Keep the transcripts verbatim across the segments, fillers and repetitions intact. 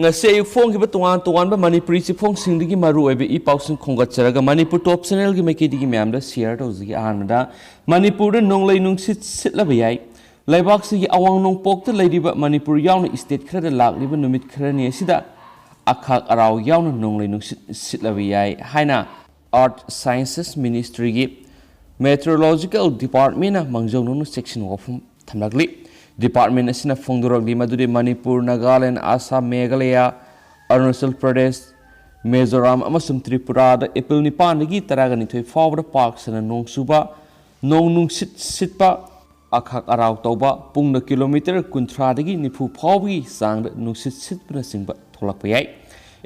ꯉꯁꯤ ꯑꯌꯨꯛ ꯐꯣꯡꯈꯤꯕ ꯇꯣꯉꯥꯟ ꯇꯣꯉꯥꯟꯕ ꯃꯅꯤꯄꯨꯔꯤ ꯆꯦꯐꯣꯡꯁꯤꯡꯗꯒꯤ ꯃꯔꯨ ꯑꯣꯏꯕ ꯏ ꯄꯥꯎꯁꯤꯡ ꯈꯣꯝꯒꯠꯆꯔꯒ ꯃꯅꯤꯄꯨꯔ ꯇꯣꯞ ꯆꯦꯅꯦꯜꯒꯤ ꯃꯥꯏꯀꯩꯗꯒꯤ ꯃꯌꯥꯝꯗ ꯁꯤꯌꯔ ꯇꯧꯖꯒꯦ꯫ ꯑꯍꯥꯟꯕꯗ, ꯃꯅꯤꯄꯨꯔꯗ ꯅꯣꯡꯂꯩ ꯅꯨꯡꯁꯤꯠ ꯁꯤꯠꯂꯕ ꯌꯥꯏ꯫ ꯂꯩꯕꯥꯛꯁꯤꯒꯤ ꯑꯋꯥꯡ ꯅꯣꯡꯄꯣꯛꯇ ꯂꯩꯔꯤꯕ ꯃꯅꯤꯄꯨꯔ ꯌꯥꯎꯅ ꯏꯁꯇꯦꯠ ꯈꯔꯗ ꯂꯥꯛꯂꯤꯕ ꯅꯨꯃꯤꯠ ꯈꯔꯅꯤ ꯑꯁꯤꯗ ꯑꯈꯥꯛ ꯑꯔꯥꯎ ꯌꯥꯎꯅ ꯅꯣꯡꯂꯩ ꯅꯨꯡꯁꯤꯠ ꯁꯤꯠꯂꯕ ꯌꯥꯏ ꯍꯥꯏꯅ ꯑꯥꯔꯊ ꯁꯥꯏꯟꯁꯦꯁ ꯃꯤꯅꯤꯁꯇ꯭ꯔꯤꯒꯤ ꯃꯦꯇ꯭ꯔꯣꯂꯣꯖꯤꯀꯦꯜ ꯗꯤꯄꯥꯔꯠꯃꯦꯟꯅ ꯃꯥꯡꯖꯧꯅꯅ ꯆꯦꯛꯁꯤꯟ ꯋꯥꯐꯝ ꯊꯝꯂꯛꯂꯤ꯫ ꯗꯤꯄꯥꯔꯠꯃꯦꯟ ꯑꯁꯤꯅ ꯐꯣꯡꯗꯣꯔꯛꯂꯤ ꯃꯗꯨꯗꯤ ꯃꯅꯤꯄꯨꯔ, ꯅꯥꯒꯥꯂꯦꯟ, ꯑꯁꯥꯝ, ꯃꯦꯘꯥꯂꯌꯥ, ꯑꯔꯨꯅꯥꯆꯜ ꯄ꯭ꯔꯗꯦꯁ, ꯃꯤꯖꯣꯔꯥꯝ ꯑꯃꯁꯨꯡ ꯇ꯭ꯔꯤꯄꯨꯔꯥꯗ ꯑꯦꯄ꯭ꯔꯤꯜ ꯅꯤꯄꯥꯟꯗꯒꯤ ꯇꯔꯥꯒ ꯅꯤꯊꯣꯏ ꯐꯥꯎꯕꯗ ꯄꯥꯛ ꯁꯟꯅ ꯅꯣꯡ ꯆꯨꯕ, ꯅꯣꯡ ꯅꯨꯡꯁꯤꯠ ꯁꯤꯠꯄ, ꯑꯈꯥꯛ ꯑꯔꯥꯎ ꯇꯧꯕ, ꯄꯨꯡꯗ ꯀꯤꯂꯣꯃꯤꯇꯔ ꯀꯨꯟꯊ꯭ꯔꯥꯗꯒꯤ ꯅꯤꯐꯨ ꯐꯥꯎꯕꯒꯤ ꯆꯥꯡꯗ ꯅꯨꯡꯁꯤꯠ ꯁꯤꯠꯄꯅꯆꯤꯡꯕ ꯊꯣꯛꯂꯛꯄ ꯌꯥꯏ꯫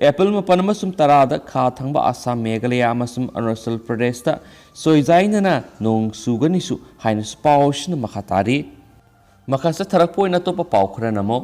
ꯑꯦꯄ꯭ꯔꯤꯜ ꯃꯥꯄꯟ ꯑꯃꯁꯨꯡ ꯇꯔꯥꯗ ꯈꯥ ꯊꯪꯕ ꯑꯁꯥꯝ, ꯃꯦꯘꯥꯂꯌꯥ ꯑꯃꯁꯨꯡ ꯑꯔꯨꯅꯥꯆꯜ ꯄ꯭ꯔꯗꯦꯁꯇ ꯆꯣꯏꯖꯥꯏꯅꯅ ꯅꯣꯡ ꯆꯨꯒꯅꯤꯁꯨ ꯍꯥꯏꯅꯁꯨ ꯄꯥꯎ ꯑꯁꯤꯅ ꯃꯈꯥ ꯇꯥꯔꯤ꯫ ꯃꯈꯥ ꯆꯠꯊꯔꯛꯄ ꯑꯣꯏꯅ ꯑꯇꯣꯞꯄ ꯄꯥꯎ ꯈꯔꯅ ꯑꯃꯨꯛ,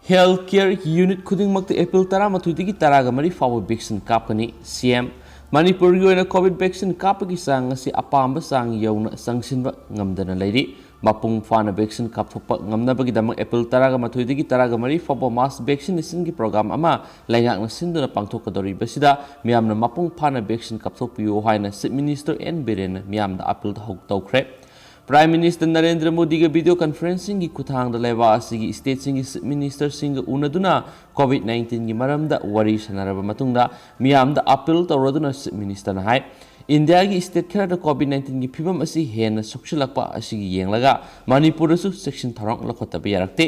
ꯍꯦꯜꯊ ꯀꯦꯌꯔ ꯌꯨꯅꯤꯠ ꯈꯨꯗꯤꯡꯃꯛꯇ ꯑꯦꯄ꯭ꯔꯤꯜ ꯇꯔꯥꯃꯥꯊꯣꯏꯗꯒꯤ ꯇꯔꯥꯒ ꯃꯔꯤ ꯐꯥꯎꯕ ꯚꯦꯛꯁꯤꯟ ꯀꯥꯞꯀꯅꯤ꯫ ꯁꯤ ꯑꯦꯝ, ꯃꯅꯤꯄꯨꯔꯒꯤ ꯑꯣꯏꯅ ꯀꯣꯚꯤꯗ ꯚꯦꯛꯁꯤꯟ ꯀꯥꯞꯄꯒꯤ ꯆꯥꯡ ꯑꯁꯤ ꯑꯄꯥꯝꯕ ꯆꯥꯡ ꯌꯧꯅ ꯆꯪꯁꯤꯟꯕ ꯉꯝꯗꯅ ꯂꯩꯔꯤ꯫ ꯃꯄꯨꯡ ꯐꯥꯅ ꯚꯦꯛꯁꯤꯟ ꯀꯥꯞꯊꯣꯛꯄ ꯉꯝꯅꯕꯒꯤꯗꯃꯛ ꯑꯦꯄ꯭ꯔꯤꯜ ꯇꯔꯥꯒ ꯃꯥꯊꯣꯏꯗꯒꯤ ꯇꯔꯥꯒ ꯃꯔꯤ ꯐꯥꯎꯕ ꯃꯥꯁ ꯚꯦꯛꯁꯤꯅꯦꯁꯟꯒꯤ ꯄ꯭ꯔꯣꯒ꯭ꯔꯥꯝ ꯑꯃ ꯂꯩꯉꯥꯛꯅ ꯁꯤꯟꯗꯨꯅ ꯄꯥꯡꯊꯣꯛꯀꯗꯧꯔꯤꯕꯁꯤꯗ ꯃꯤꯌꯥꯝꯅ ꯃꯄꯨꯡ ꯐꯥꯅ ꯚꯦꯛꯁꯤꯟ ꯀꯥꯞꯊꯣꯛꯄꯤꯌꯨ ꯍꯥꯏꯅ ꯆꯤꯐ ꯃꯤꯅꯤꯁꯇꯔ ꯑꯦꯟ ꯕꯤꯔꯦꯟꯅ ꯃꯤꯌꯥꯝꯗ ꯑꯥꯄꯤꯜ ꯇꯧ-, ꯇꯧꯈ꯭ꯔꯦ꯫ ꯄ꯭ꯔꯥꯏꯝ ꯃꯤꯅꯤꯁꯇꯔ ꯅꯔꯦꯟꯗ꯭ꯔ ꯃꯣꯗꯤꯒ ꯚꯤꯗꯤꯑꯣ ꯀꯟꯐꯔꯦꯟꯁꯤꯡꯒꯤ ꯈꯨꯠꯊꯥꯡꯗ ꯂꯩꯕꯥꯛ ꯑꯁꯤꯒꯤ ꯁ꯭ꯇꯦꯠꯁꯤꯡꯒꯤ ꯆꯤꯐ ꯃꯤꯅꯤꯁꯇꯔꯁꯤꯡꯒ ꯎꯅꯗꯨꯅ ꯀꯣꯚꯤꯗ ꯅꯥꯏꯟꯇꯤꯟꯒꯤ ꯃꯔꯝꯗ ꯋꯥꯔꯤ ꯁꯥꯟꯅꯔꯕ ꯃꯇꯨꯡꯗ ꯃꯤꯌꯥꯝꯗ ꯑꯥꯄꯤꯜ ꯇꯧꯔꯗꯨꯅ ꯆꯤꯐ ꯃꯤꯅꯤꯁꯇꯔꯅ ꯍꯥꯏ, ꯏꯟꯗꯤꯌꯥꯒꯤ ꯁ꯭ꯇꯦꯠ ꯈꯔꯗ ꯀꯣꯚꯤꯗ ꯅꯥꯏꯟꯇꯤꯟꯒꯤ ꯐꯤꯕꯝ ꯑꯁꯤ ꯍꯦꯟꯅ ꯁꯣꯛꯆꯤꯜꯂꯛꯄ ꯑꯁꯤꯒꯤ ꯌꯦꯡꯂꯒ ꯃꯅꯤꯄꯨꯔꯗꯁꯨ ꯆꯦꯛꯁꯤꯟ ꯊꯧꯔꯥꯡ ꯂꯧꯈꯠꯇꯕ ꯌꯥꯔꯛꯇꯦ꯫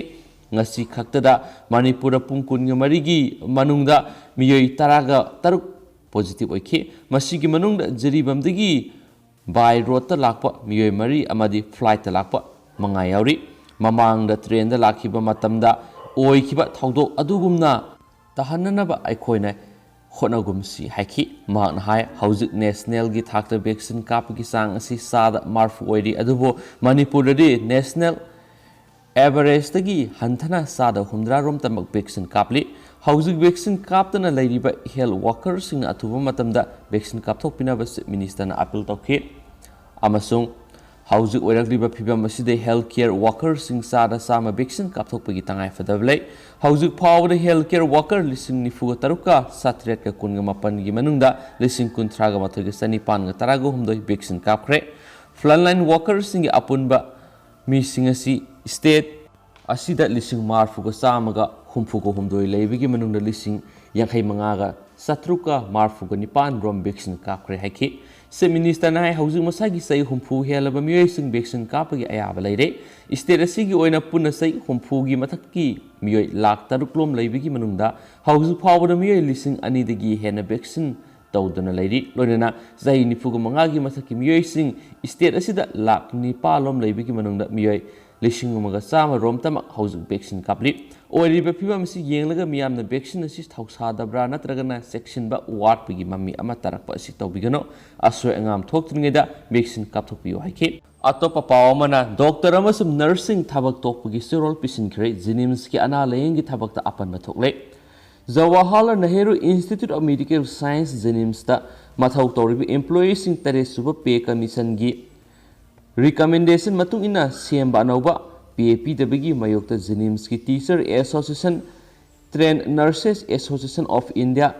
ꯉꯁꯤ ꯈꯛꯇꯗ ꯃꯅꯤꯄꯨꯔꯗ ꯄꯨꯡ ꯀꯨꯟꯒ ꯃꯔꯤꯒꯤ ꯃꯅꯨꯡꯗ ꯃꯤꯑꯣꯏ ꯇꯔꯥꯒ ꯇꯔꯨꯛ ꯄꯣꯖꯤꯇꯤꯚ ꯑꯣꯏꯈꯤ꯫ ꯃꯁꯤꯒꯤ ꯃꯅꯨꯡꯗ ꯖꯤꯔꯤꯕꯥꯝꯗꯒꯤ ꯕꯥꯏ ꯔꯣꯗꯇ ꯂꯥꯛꯄ ꯃꯤꯑꯣꯏ ꯃꯔꯤ ꯑꯃꯗꯤ ꯐ꯭ꯂꯥꯏꯠꯇ ꯂꯥꯛꯄ ꯃꯉꯥ ꯌꯥꯎꯔꯤ꯫ ꯃꯃꯥꯡꯗ ꯇ꯭ꯔꯦꯟꯗ ꯂꯥꯛꯈꯤꯕ ꯃꯇꯝꯗ ꯑꯣꯏꯈꯤꯕ ꯊꯧꯗꯣꯛ ꯑꯗꯨꯒꯨꯝꯅ ꯇꯥꯍꯟꯅꯅꯕ ꯑꯩꯈꯣꯏꯅ ꯍꯣꯠꯅꯒꯨꯝꯁꯤ ꯍꯥꯏꯈꯤ꯫ ꯃꯍꯥꯛꯅ ꯍꯥꯏ, ꯍꯧꯖꯤꯛ ꯅꯦꯁꯅꯦꯜꯒꯤ ꯊꯥꯛꯇ ꯚꯦꯛꯁꯤꯟ ꯀꯥꯞꯄꯒꯤ ꯆꯥꯡ ꯑꯁꯤ ꯆꯥꯗ ꯃꯔꯤꯐꯨ ꯑꯣꯏꯔꯤ, ꯑꯗꯨꯕꯨ ꯃꯅꯤꯄꯨꯔꯗꯗꯤ ꯅꯦꯁꯅꯦꯜ ꯑꯦꯚꯔꯦꯖꯇꯒꯤ ꯍꯟꯊꯅ ꯆꯥꯗ ꯍꯨꯝꯗ꯭ꯔꯥ ꯔꯣꯝꯇꯃꯛ ꯚꯦꯛꯁꯤꯟ ꯀꯥꯞꯂꯤ꯫ ꯍꯧꯖꯤꯛ ꯚꯦꯛꯁꯤꯟ ꯀꯥꯞꯇꯅ ꯂꯩꯔꯤꯕ ꯍꯦꯜꯊ ꯋꯥꯀꯔꯁꯤꯡꯅ ꯑꯊꯨꯕ ꯃꯇꯝꯗ ꯚꯦꯛꯁꯤꯟ ꯀꯥꯞꯊꯣꯛꯄꯤꯅꯕ ꯆꯤꯐ ꯃꯤꯅꯤꯁꯇꯔꯅ ꯑꯥꯄꯤꯜ ꯇꯧꯈꯤ꯫ ꯑꯃꯁꯨꯡ ꯍꯧꯖꯤꯛ ꯑꯣꯏꯔꯛꯂꯤꯕ ꯐꯤꯕꯝ ꯑꯁꯤꯗ health care workerꯁꯤꯡ ꯆꯥꯗ ꯆꯥꯝꯃ vaccine ꯀꯥꯞꯊꯣꯛꯄꯒꯤ ꯇꯉꯥꯏꯐꯗꯕ ꯂꯩ꯫ ꯍꯧꯖꯤꯛ ꯐꯥꯎꯕꯗ health care worker ꯂꯤꯁꯤꯡ ꯅꯤꯐꯨꯒ ꯇꯔꯨꯛꯀ ꯆꯥꯇ꯭ꯔꯦꯠꯀ ꯀꯨꯟꯒ ꯃꯥꯄꯟꯒꯤ ꯃꯅꯨꯡꯗ ꯂꯤꯁꯤꯡ ꯀꯨꯟꯊ꯭ꯔꯥꯒ ꯃꯥꯊꯣꯏꯒ ꯆꯅꯤꯄꯥꯟꯒ ꯇꯔꯥꯒ ꯍꯨꯝꯗꯣꯏ vaccine ꯀꯥꯞꯈ꯭ꯔꯦ꯫ Frontline workerꯁꯤꯡꯒꯤ ꯑꯄꯨꯟꯕ ꯃꯤꯁꯤꯡ ꯑꯁꯤ state ꯑꯁꯤꯗ ꯂꯤꯁꯤꯡ ꯃꯔꯤꯐꯨꯒ ꯆꯥꯝꯃꯒ ꯍꯨꯝꯐꯨꯒ ꯍꯨꯝꯗꯣꯏ ꯂꯩꯕꯒꯤ ꯃꯅꯨꯡꯗ ꯂꯤꯁꯤꯡ ꯌꯥꯡꯈꯩ ꯃꯉꯥꯒ ꯆꯥꯇ꯭ꯔꯨꯛꯀ ꯃꯔꯤꯐꯨꯒ ꯅꯤꯄꯥꯟ ꯔꯣꯝ vaccine ꯀꯥꯞꯈ꯭ꯔꯦ ꯍꯥꯏꯈꯤ꯫ Chief Ministerꯅ ꯍꯥꯏ, ꯍꯧꯖꯤꯛ ꯃꯁꯥꯒꯤ ꯆꯍꯤ ꯍꯨꯝꯐꯨ ꯍꯦꯜꯂꯕ ꯃꯤꯑꯣꯏꯁꯤꯡ vaccine ꯀꯥꯞꯄꯒꯤ ꯑꯌꯥꯕ ꯂꯩꯔꯦ꯫ State ꯑꯁꯤꯒꯤ ꯑꯣꯏꯅ ꯄꯨꯟꯅ ꯆꯍꯤ ꯍꯨꯝꯐꯨꯒꯤ ꯃꯊꯛꯀꯤ ꯃꯤꯑꯣꯏ ꯂꯥꯈ ꯇꯔꯨꯛ ꯂꯣꯝ ꯂꯩꯕꯒꯤ ꯃꯅꯨꯡꯗ ꯍꯧꯖꯤꯛ ꯐꯥꯎꯕꯗ ꯃꯤꯑꯣꯏ ꯂꯤꯁꯤꯡ ꯑꯅꯤꯗꯒꯤ ꯍꯦꯟꯅ vaccine ꯇꯧꯗꯨꯅ ꯂꯩꯔꯤ꯫ ꯂꯣꯏꯅꯅ ꯆꯍꯤ ꯅꯤꯐꯨꯒ ꯃꯉꯥꯒꯤ ꯃꯊꯛꯀꯤ ꯃꯤꯑꯣꯏꯁꯤꯡ state ꯑꯁꯤꯗ ꯂꯥꯈ ꯅꯤꯄꯥꯜ ꯂꯣꯝ ꯂꯩꯕꯒꯤ ꯃꯅꯨꯡꯗ ꯃꯤꯑꯣꯏ ꯂꯤꯁꯤꯡ ꯑꯃꯒ ꯆꯥꯝꯃ ꯔꯣꯝꯇꯃꯛ ꯍꯧꯖꯤꯛ vaccine ꯀꯥꯞꯂꯤ꯫ ꯑꯣꯏꯔꯤꯕ ꯐꯤꯕꯝ ꯑꯁꯤ ꯌꯦꯡꯂꯒ ꯃꯤꯌꯥꯝꯅ vaccine ꯑꯁꯤ ꯊꯧꯁꯥꯗꯕ꯭ꯔꯥ ꯅꯠꯇ꯭ꯔꯒꯅ ꯆꯦꯛꯁꯤꯟꯕ ꯋꯥꯠꯄꯒꯤ ꯃꯃꯤ ꯑꯃ ꯇꯥꯔꯛꯄ ꯑꯁꯤ ꯇꯧꯕꯤꯒꯅꯨ꯫ ꯑꯁꯣꯏ ꯑꯉꯥꯝ ꯊꯣꯛꯇ꯭ꯔꯤꯉꯩꯗ vaccine ꯀꯥꯞꯊꯣꯛꯄꯤꯌꯨ ꯍꯥꯏꯈꯤ꯫ ꯑꯇꯣꯞꯄ ꯄꯥꯎ ꯑꯃꯅ, doctor ꯑꯃꯁꯨꯡ nurseꯁꯤꯡ ꯊꯕꯛ ꯇꯣꯛꯄꯒꯤ ꯆꯦꯔꯣꯜ ꯄꯤꯁꯤꯟꯈ꯭ꯔꯦ꯫ JNIMSꯀꯤ ꯑꯅꯥ ꯂꯥꯌꯦꯡꯒꯤ ꯊꯕꯛꯇ ꯑꯄꯟꯕ ꯊꯣꯛꯂꯦ꯫ Jawaharlal Nehru Institute of Medical Science, JNIMSꯇ ꯃꯊꯧ ꯇꯧꯔꯤꯕ employeeꯁꯤꯡ ꯇꯔꯦꯠ ꯁꯨꯕ pay commissionꯒꯤ recommendation ꯃꯇꯨꯡ ꯏꯟꯅ ꯁꯦꯝꯕ ꯑꯅꯧꯕ pay ꯄꯤꯗꯕꯒꯤ ꯃꯥꯌꯣꯛꯇ JNIMSꯀꯤ Teacher Association, Trained Nurses Association of India,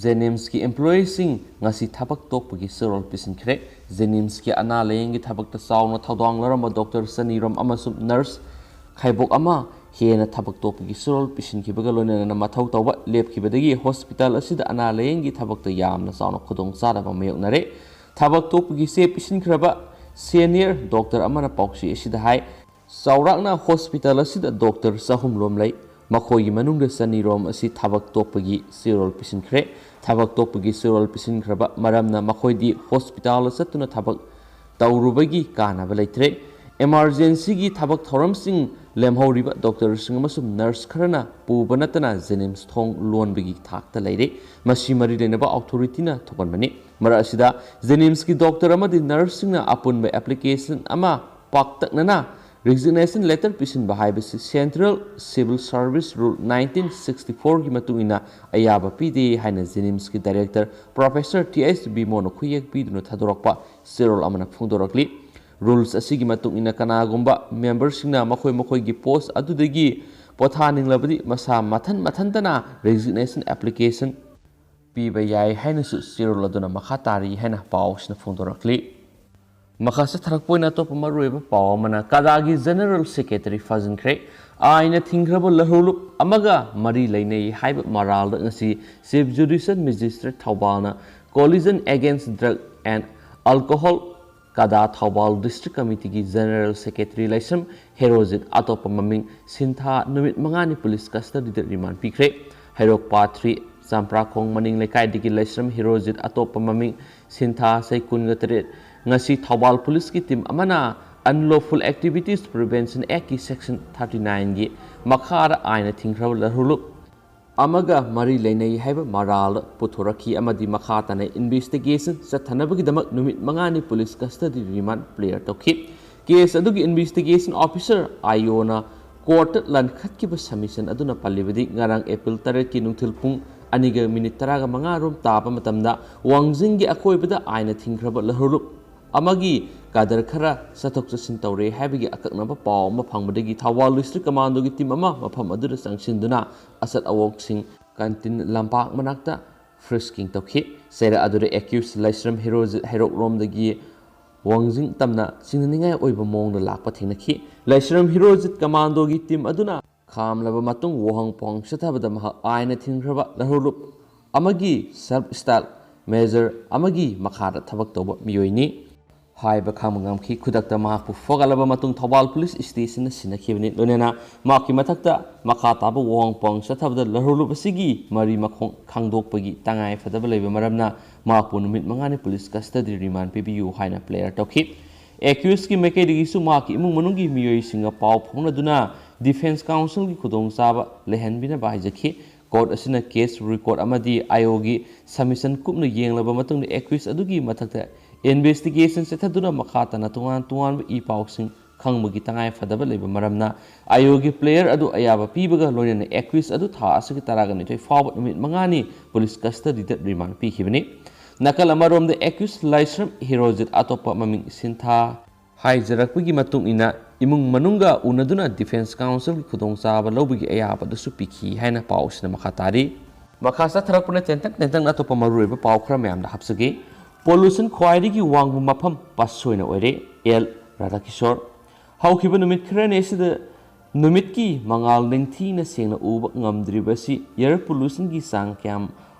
JNIMSꯀꯤ employeeꯁꯤꯡ ꯉꯁꯤ ꯊꯕꯛ ꯇꯣꯛꯄꯒꯤ ꯆꯦꯔꯣꯜ ꯄꯤꯁꯤꯟꯈ꯭ꯔꯦ꯫ JNIMSꯀꯤ ꯑꯅꯥ ꯂꯥꯌꯦꯡꯒꯤ ꯊꯕꯛꯇ ꯆꯥꯎꯅ ꯊꯧꯗꯥꯡ ꯂꯧꯔꯝꯕ doctor ꯆꯅꯤꯔꯣꯝ ꯑꯃꯁꯨꯡ nurse ꯈꯥꯏꯕꯣꯛ ꯑꯃ ꯍꯦꯟꯅ ꯊꯕꯛ ꯇꯣꯛꯄꯒꯤ ꯆꯦꯔꯣꯜ ꯄꯤꯁꯤꯟꯈꯤꯕꯒ ꯂꯣꯏꯅꯅ ꯃꯊꯧ ꯇꯧꯕ ꯂꯦꯞꯈꯤꯕꯗꯒꯤ hospital ꯑꯁꯤꯗ ꯑꯅꯥ ꯂꯥꯌꯦꯡꯒꯤ ꯊꯕꯛꯇ ꯌꯥꯝꯅ ꯆꯥꯎꯅ ꯈꯨꯗꯣꯡꯆꯥꯗꯕ ꯃꯥꯌꯣꯛꯅꯔꯦ꯫ ꯊꯕꯛ ꯇꯣꯛꯄꯒꯤ ꯆꯦ ꯄꯤꯁꯤꯟꯈ꯭ꯔꯕ senior doctor ꯑꯃꯅ ꯄꯥꯎꯆꯦ ꯑꯁꯤꯗ ꯍꯥꯏ, ꯆꯥꯎꯔꯥꯛꯅ hospital ꯑꯁꯤꯗ doctor ꯆꯍꯨꯝ ꯂꯣꯝ ꯂꯩ꯫ ꯃꯈꯣꯏꯒꯤ ꯃꯅꯨꯡꯗ ꯆꯅꯤꯔꯣꯝ ꯑꯁꯤ ꯊꯕꯛ ꯇꯣꯛꯄꯒꯤ ꯆꯦꯔꯣꯜ ꯄꯤꯁꯤꯟꯈ꯭ꯔꯦ꯫ ꯊꯕꯛ ꯇꯣꯛꯄꯒꯤ ꯆꯦꯔꯣꯜ ꯄꯤꯁꯤꯟꯈ꯭ꯔꯕ ꯃꯔꯝꯅ ꯃꯈꯣꯏꯗꯤ hospital ꯆꯠꯇꯨꯅ ꯊꯕꯛ ꯇꯧꯔꯨꯕꯒꯤ ꯀꯥꯟꯅꯕ ꯂꯩꯇ꯭ꯔꯦ꯫ Emergencyꯒꯤ ꯊꯕꯛ ꯊꯧꯔꯝꯁꯤꯡ ꯂꯦꯝꯍꯧꯔꯤꯕ doctorꯁꯤꯡ ꯑꯃꯁꯨꯡ nurse ꯈꯔꯅ ꯄꯨꯕ ꯅꯠꯇꯅ JNIMS ꯊꯣꯡ ꯂꯣꯟꯕꯒꯤ ꯊꯥꯛꯇ ꯂꯩꯔꯦ꯫ ꯃꯁꯤ ꯃꯔꯤ ꯂꯩꯅꯕ authorityꯅ ꯊꯣꯛꯍꯟꯕꯅꯤ꯫ ꯃꯔꯛ ꯑꯁꯤꯗ JNIMSꯀꯤ doctor ꯑꯃꯗꯤ nurseꯁꯤꯡꯅ ꯑꯄꯨꯟꯕ application ꯑꯃ ꯄꯥꯛꯇꯛꯅꯅ resignation letter ꯄꯤꯁꯤꯟꯕ ꯍꯥꯏꯕꯁꯤ Central Civil Service Rule nineteen sixty fourꯒꯤ ꯃꯇꯨꯡ ꯏꯟꯅ ꯑꯌꯥꯕ ꯄꯤꯗꯦ ꯍꯥꯏꯅ JNIMSꯀꯤ director Professor T H Bimolꯅ ꯈꯨꯌꯦꯛ ꯄꯤꯗꯨꯅ ꯊꯥꯗꯣꯔꯛꯄ ꯆꯦꯔꯣꯜ ꯑꯃꯅ ꯐꯣꯡꯗꯣꯔꯛꯂꯤ꯫ Rules ꯑꯁꯤꯒꯤ ꯃꯇꯨꯡ ꯏꯟꯅ ꯀꯅꯥꯒꯨꯝꯕ memberꯁꯤꯡꯅ ꯃꯈꯣꯏ ꯃꯈꯣꯏꯒꯤ post ꯑꯗꯨꯗꯒꯤ ꯄꯣꯊꯥꯅꯤꯡꯂꯕꯗꯤ ꯃꯁꯥ ꯃꯊꯟ ꯃꯊꯟꯇꯅ resignation application ꯄꯤꯕ ꯌꯥꯏ ꯍꯥꯏꯅꯁꯨ ꯆꯦꯔꯣꯜ ꯑꯗꯨꯅ ꯃꯈꯥ ꯇꯥꯔꯤ ꯍꯥꯏꯅ ꯄꯥꯎꯁꯤꯅ ꯐꯣꯡꯗꯣꯔꯛꯂꯤ꯫ ꯃꯈꯥ ꯆꯠꯊꯔꯛꯄ ꯑꯣꯏꯅ ꯑꯇꯣꯞꯄ ꯃꯔꯨꯑꯣꯏꯕ ꯄꯥꯎ ꯑꯃꯅ ꯀꯗꯥꯒꯤ General Secretary ꯐꯥꯖꯤꯟꯈ꯭ꯔꯦ꯫ ꯑꯥꯏꯟꯅ ꯊꯤꯡꯈ꯭ꯔꯕ ꯂꯍꯧꯂꯨꯞ ꯑꯃꯒ ꯃꯔꯤ ꯂꯩꯅꯩ ꯍꯥꯏꯕ ꯃꯔꯥꯜꯗ ꯉꯁꯤ Chief Judicial Magistrate ꯊꯧꯕꯥꯜꯅ Coalition Against Drug and Alcohol ꯀꯗꯥ ꯊꯧꯕꯥꯜ District Committeeꯒꯤ General Secretary ꯂꯥꯏꯁ꯭ꯔꯝ ꯍꯦꯔꯣꯖꯤꯠ ꯑꯇꯣꯞꯄ ꯃꯃꯤꯡ ꯁꯤꯟꯊꯥ ꯅꯨꯃꯤꯠ ꯃꯉꯥꯅꯤ police custodyꯗ remand ꯄꯤꯈ꯭ꯔꯦ꯫ ꯍꯩꯔꯣꯛ part three ꯆꯝꯄ꯭ꯔꯥꯈꯣꯡ ꯃꯅꯤꯡ ꯂꯩꯀꯥꯏꯗꯒꯤ ꯂꯥꯏꯁ꯭ꯔꯝ ꯍꯦꯔꯣꯖꯤꯠ ꯑꯇꯣꯞꯄ ꯃꯃꯤꯡ ꯁꯤꯟꯊꯥ ꯆꯍꯤ ꯀꯨꯟꯒ ꯇꯔꯦꯠ ꯉꯁꯤ ꯊꯧꯕꯥꯜ policeꯀꯤ team ꯑꯃꯅ Unlawful Activities Prevention Actꯀꯤ section thirty nineꯒꯤ ꯃꯈꯥꯗ ꯑꯥꯏꯟꯅ ꯊꯤꯡꯈ꯭ꯔꯕ ꯂꯍꯧꯂꯨꯞ ꯑꯃꯒ ꯃꯔꯤ ꯂꯩꯅꯩ ꯍꯥꯏꯕ ꯃꯔꯥꯜ ꯄꯨꯊꯣꯔꯛꯈꯤ ꯑꯃꯗꯤ ꯃꯈꯥ ꯇꯥꯅ investigation ꯆꯠꯊꯅꯕꯒꯤꯗꯃꯛ ꯅꯨꯃꯤꯠ ꯃꯉꯥꯅꯤ police custody remand clear ꯇꯧꯈꯤ꯫ Case ꯑꯗꯨꯒꯤ investigation officer ꯑꯥꯏ ꯑꯣꯅ courtꯇ ꯂꯟꯈꯠꯈꯤꯕ submission ꯑꯗꯨꯅ ꯄꯜꯂꯤꯕꯗꯤ ꯉꯔꯥꯡ April ꯇꯔꯦꯠꯀꯤ ꯅꯨꯡꯊꯤꯜ ꯄꯨꯡ ꯑꯅꯤꯒ minute ꯇꯔꯥꯒ ꯃꯉꯥ ꯔꯣꯝ ꯇꯥꯕ ꯃꯇꯝꯗ ꯋꯥꯡꯖꯤꯡꯒꯤ ꯑꯀꯣꯏꯕꯗ ꯑꯥꯏꯟꯅ ꯊꯤꯡꯈ꯭ꯔꯕ ꯂꯍꯧꯂꯨꯞ ꯑꯃꯒꯤ ꯀꯗꯔ ꯈꯔ ꯆꯠꯊꯣꯛ ꯆꯠꯁꯤꯟ ꯇꯧꯔꯦ ꯍꯥꯏꯕꯒꯤ ꯑꯀꯛꯅꯕ ꯄꯥꯎ ꯑꯃ ꯐꯪꯕꯗꯒꯤ ꯊꯧꯕꯥꯜ District Commandoꯒꯤ team ꯑꯃ ꯃꯐꯝ ꯑꯗꯨꯗ ꯆꯪꯁꯤꯟꯗꯨꯅ ꯑꯆꯠ ꯑꯋꯣꯛꯁꯤꯡ canteen ꯂꯝꯄꯥꯛ ꯃꯅꯥꯛꯇ frisking ꯇꯧꯈꯤ꯫ ꯆꯩꯔꯥꯛ ꯑꯗꯨꯗ accused ꯂꯥꯏꯁ꯭ꯔꯝ ꯍꯦꯔꯣꯖꯤꯠ ꯍꯩꯔꯣꯛꯂꯣꯝꯗꯒꯤ ꯋꯥꯡꯖꯤꯡ ꯇꯝꯅ ꯆꯤꯡꯅꯅꯤꯡꯉꯥꯏ ꯑꯣꯏꯕ ꯃꯑꯣꯡꯗ ꯂꯥꯛꯄ ꯊꯦꯡꯅꯈꯤ꯫ ꯂꯥꯏꯁ꯭ꯔꯝ ꯍꯦꯔꯣꯖꯤꯠ commandoꯒꯤ team ꯑꯗꯨꯅ ꯈꯥꯝꯂꯕ ꯃꯇꯨꯡ ꯋꯥꯍꯪ ꯄꯥꯎꯍꯪ ꯆꯠꯊꯕꯗ ꯃꯍꯥꯛ ꯑꯥꯏꯟꯅ ꯊꯤꯡꯈ꯭ꯔꯕ ꯂꯍꯧꯂꯨꯞ ꯑꯃꯒꯤ sub style major ꯑꯃꯒꯤ ꯃꯈꯥꯗ ꯊꯕꯛ ꯇꯧꯕ ꯃꯤꯑꯣꯏꯅꯤ ꯍꯥꯏꯕ ꯈꯪꯕ ꯉꯝꯈꯤ꯫ ꯈꯨꯗꯛꯇ ꯃꯍꯥꯛꯄꯨ ꯐꯥꯒꯠꯂꯕ ꯃꯇꯨꯡ ꯊꯧꯕꯥꯜ police stationꯗ ꯁꯤꯟꯅꯈꯤꯕꯅꯤ꯫ ꯂꯣꯏꯅꯅ ꯃꯍꯥꯛꯀꯤ ꯃꯊꯛꯇ ꯃꯈꯥ ꯇꯥꯕ ꯋꯥꯍꯪ ꯄꯥꯎꯍꯪ ꯆꯠꯊꯕꯗ ꯂꯍꯧꯂꯨꯞ ꯑꯁꯤꯒꯤ ꯃꯔꯤ ꯃꯈꯣꯡ ꯈꯪꯗꯣꯛꯄꯒꯤ ꯇꯉꯥꯏ ꯐꯗꯕ ꯂꯩꯕ ꯃꯔꯝꯅ ꯃꯍꯥꯛꯄꯨ ꯅꯨꯃꯤꯠ ꯃꯉꯥꯅꯤ police custody remand ꯄꯤꯕꯤꯌꯨ ꯍꯥꯏꯅ clear ꯇꯧꯈꯤ꯫ Accusedꯀꯤ ꯃꯥꯏꯀꯩꯗꯒꯤꯁꯨ ꯃꯍꯥꯛꯀꯤ ꯏꯃꯨꯡ ꯃꯅꯨꯡꯒꯤ ꯃꯤꯑꯣꯏꯁꯤꯡꯒ ꯄꯥꯎ ꯐꯥꯎꯅꯗꯨꯅ defence counselꯒꯤ ꯈꯨꯗꯣꯡꯆꯥꯕ ꯂꯩꯍꯟꯕꯤꯅꯕ ꯍꯥꯏꯖꯈꯤ꯫ Court ꯑꯁꯤꯅ case record ꯑꯃꯗꯤ ꯑꯥꯏ ꯑꯣꯒꯤ submission ꯀꯨꯞꯅ ꯌꯦꯡꯂꯕ ꯃꯇꯨꯡꯗ accused ꯑꯗꯨꯒꯤ ꯃꯊꯛꯇ investigation ꯆꯠꯊꯗꯨꯅ ꯃꯈꯥ ꯇꯥꯅ ꯇꯣꯉꯥꯟ ꯇꯣꯉꯥꯟꯕ ꯏ ꯄꯥꯎꯁꯤꯡ ꯈꯪꯕꯒꯤ ꯇꯉꯥꯏ ꯐꯗꯕ ꯂꯩꯕ ꯃꯔꯝꯅ ꯑꯥꯏ ꯑꯣꯒꯤ player ꯑꯗꯨ ꯑꯌꯥꯕ ꯄꯤꯕꯒ ꯂꯣꯏꯅꯅ accused ꯑꯗꯨ ꯊꯥ ꯑꯁꯤꯒꯤ ꯇꯔꯥꯒ ꯅꯤꯊꯣꯏ ꯐꯥꯎꯕ ꯅꯨꯃꯤꯠ ꯃꯉꯥꯅꯤ police custodyꯗ remand ꯄꯤꯈꯤꯕꯅꯤ꯫ ꯅꯥꯀꯜ ꯑꯃꯔꯣꯝꯗ accused ꯂꯥꯏꯁ꯭ꯔꯝ ꯍꯦꯔꯣꯖꯤꯠ ꯑꯇꯣꯞꯄ ꯃꯃꯤꯡ ꯁꯤꯟꯊꯥ ꯍꯥꯏꯖꯔꯛꯄꯒꯤ ꯃꯇꯨꯡ ꯏꯟꯅ ꯏꯃꯨꯡ ꯃꯅꯨꯡꯒ ꯎꯅꯗꯨꯅ Defence Councilꯒꯤ ꯈꯨꯗꯣꯡꯆꯥꯕ ꯂꯧꯕꯒꯤ ꯑꯌꯥꯕꯗꯨꯁꯨ ꯄꯤꯈꯤ ꯍꯥꯏꯅ ꯄꯥꯎ ꯑꯁꯤꯅ ꯃꯈꯥ ꯇꯥꯔꯤ꯫ ꯃꯈꯥ ꯆꯠꯊꯔꯛꯄꯅ ꯇꯦꯟꯇꯛ ꯇꯦꯟꯇꯛꯅ ꯑꯇꯣꯞꯄ ꯃꯔꯨꯑꯣꯏꯕ ꯄꯥꯎ ꯈꯔ ꯃꯌꯥꯝꯗ ꯍꯥꯞꯆꯒꯦ꯫ Pollution ꯈ꯭ꯋꯥꯏꯗꯒꯤ ꯋꯥꯡꯕ ꯃꯐꯝ ꯄꯥꯠꯁꯣꯏꯅ ꯑꯣꯏꯔꯦ, ꯑꯦꯜ ꯔꯥꯙꯥꯀꯤꯁꯣꯔ꯫ ꯍꯧꯈꯤꯕ ꯅꯨꯃꯤꯠ ꯈꯔꯅꯤ ꯑꯁꯤꯗ ꯅꯨꯃꯤꯠꯀꯤ ꯃꯉꯥꯜ ꯅꯤꯡꯊꯤꯅ ꯁꯦꯡꯅ ꯎꯕ ꯉꯝꯗ꯭ꯔꯤꯕ ꯑꯁꯤ air pollutionꯒꯤ ꯆꯥꯡ ꯀꯌꯥꯝ